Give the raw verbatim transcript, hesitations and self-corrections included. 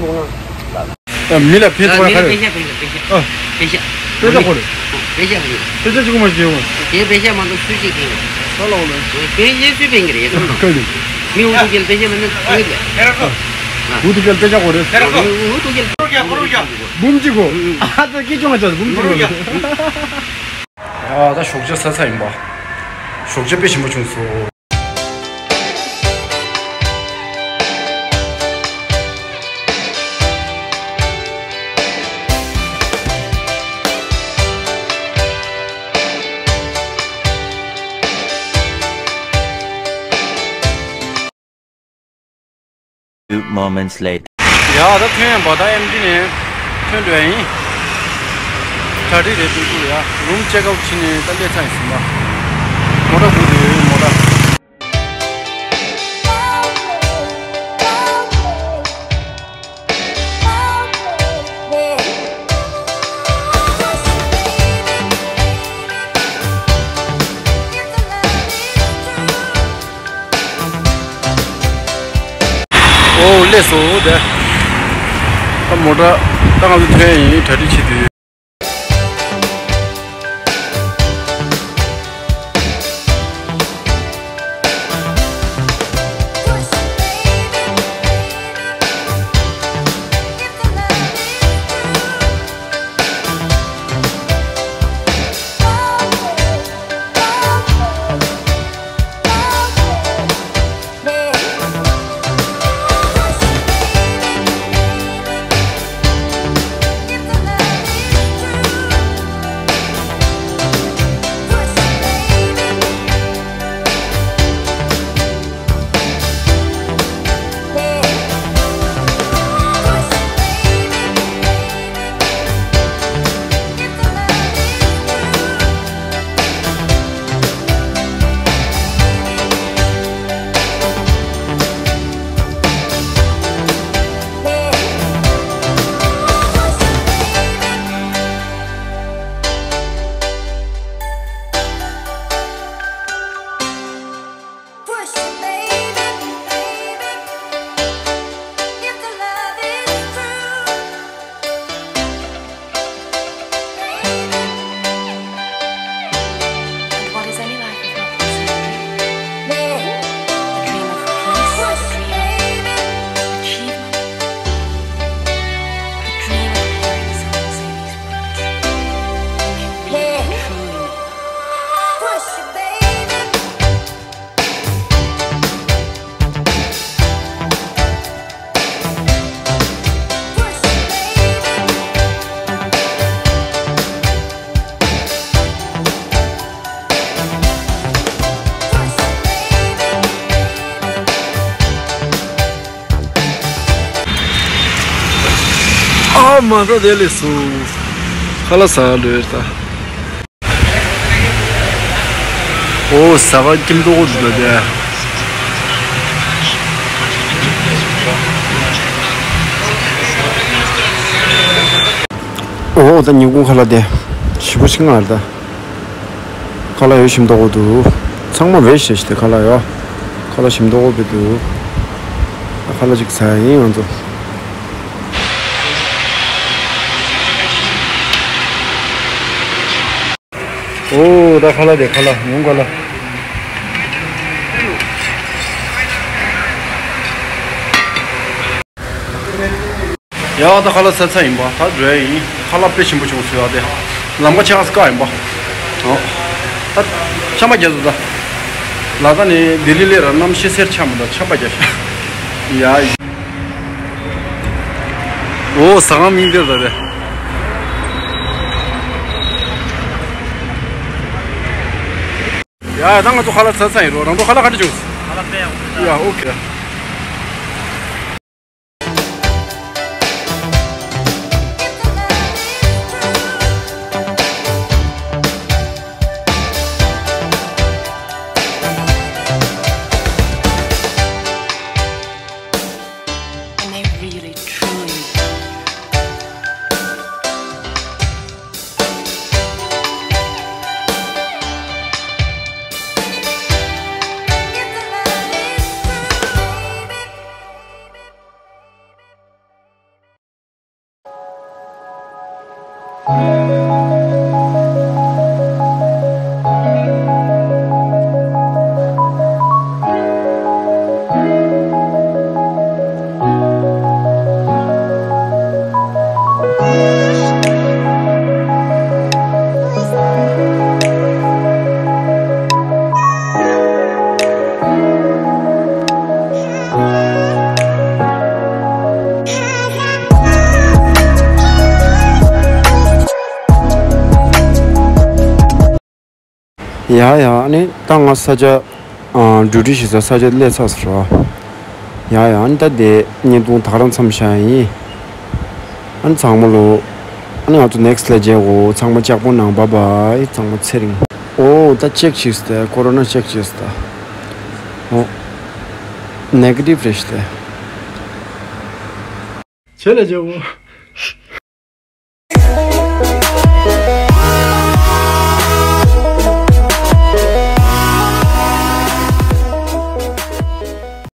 ཉི་ཤུ་རྩ་ལྔ། ཨ། མི་ལ་ཕན་ཐོགས་ཡ་ག་རེ། པེ་ཤ་པེ་ཤ་པེ་ཤ། ཨ། པེ་ཤ། པེ་ཤ་གོ་རེ། པེ་ཤ་གོ་རེ། པེ་ཤ་གཅིག་པོ་མ་བྱེད་འོ། དེ་པེ་ཤ་མ་གཏོགས་སུས་ཅིག་གིན། ས་ལ་འོ་ལེ། པེ་ཤ་སུས་པེན་གི་རེད་ཡ་ཁམ་ནོ། ག་ལེ། མི་འུ་ཐུག་གེལ་པེ་ཤ་མ་ནི་འུ་ཐུག་གེལ། འུ་ཐུག་གེལ་པེ་ཤ་གོ་རེ། མི་འུ་ཐུག་གེལ། འབུམ་གཅིག་གོ། ཨ་ཙི་སྐྱིད་ཆུང་ང་ཅག་འབུམ་གཅིག་གོ། ཨ། ད་ཞོགས་ཇ་ཟ་ས་ཡིན་པ། ཞོགས་ཇ་དཔེ་ཞིམ་པོ་བྱུང་སོང་། Few moments later. ཡ། ད་ཐོན་ཡང་བ་ད་ཨེམ་ཌི་ནས་ཐོན་འགྲོ་ཡ་ཡིན། གྲ་སྒྲིག་རེད་འདུག་འདུག་ཡ། རུམ་ཅེག་ཨའུཊ་བྱས་ནས་ད་སླེབས་ཚར་ཡིན་ཟིན་པ། མོ་ཊ་སྒུག་འདུག་ཡོད་མོ་ཊ། ཨོ་སླེབས་སོང་དེ། ད་མོ་ཊ་ད་ང་ཚོ་ཐོན་ཡིན། གྲ་སྒྲིག་བྱེད་དུས། མ་ད་དེ་ལས་སུ་ཁ་ལག་ཟ་ལོས་ད། ཨོ་ཟ་ཁང་ཁྱིམ་ཐོག་འདུག་ད་དེ། ཨོ་ད་ཉིན་གུང་ཁ་ལག་དེ་ཞིམ་པོ་ཞིག་མངགས་རེད་ད། ཁ་ལག་ཡོད་ཞིམ་མདོག་པོ་འདུག་ཚང་མ་བེད་ཤེས་ཤིག་དེ་ཁ་ལག་ཡོད། ཁ་ལག་ཞིམ་མདོག་པོ་བེད་འདུག་ཁ་ལག་ཅིག་ཟ་ཡིན་ང་ཚོ། ཨོ་ད་ཁ་ལག་དེ་ཁ་ལག་ཉུང་ཁ་ལག་ཡ་ད་ཁ་ལག་ཟ་ཚར་ཡིན་པ་ད་འགྲོ་ཡ་ཡིན། ཁ་ལག་དཔེ་ཞིམ་པོ་བྱུང་སོང་ཡ་དེ། ལམ་ཁ་ཆགས་ས་ཀ་ཡིན་པ། ཨོ། ད་ཆམ་པ་རྒྱག་སོང་ད། ལ་ད་ནི་ལྡི་ལི་ལས་ར་གནམ་གཤིས་གསལ་ཆ་མི་འདུག་ཆམ་པ་རྒྱག་ཤག་ཡ། ཨོ་ཟ་ཁང་མིང་དེ་ད་རེད། ཡ་ད་ང་ཚོ་ཁ་ལག་ཟ་ཚར་ཡིན་རོ། རང་ཚོ་ཁ་ལག་ག་འདྲ་བྱུང་། ཁ་ལག་དཔེ་ཡག་པོ་རེད། ཡ་ཨོ་ཁེ། And they really truly ཡ་ཡ་ཨ་ནི་ད་ང་ས་ཆ་ཨ་ཌིའུ་ཊི་ཞིག་ས་ས་ཆ་སླེབས་ཚར་སོང་ར། ཡ་ཡ་ཨ་ནི་ད་དེ་བརྙན་ཐུང་ད་ག་རང་མཚམས་བཞག་ཡིན། ཨ་ནི་ཚང་མ་ལོ། ཨ་ནི་ང་ཚོ་ནེག་སི་ཊི་ལ་མཇལ་གོ་ཚང་མ་ལྕགས་པོ་ནང་བ་བའི་ཚང་མ་ཚེ་རིང་། ཨོ་ད་ཅེག་བྱས་ཏེ་ཀོ་རོ་ན་ཅེག་བྱས་ཏེ། ཨོ། ནེ་གེ་ཊིབ་རེད་ཤི་ཏེ། བྱས་ལ་མཇལ་གོ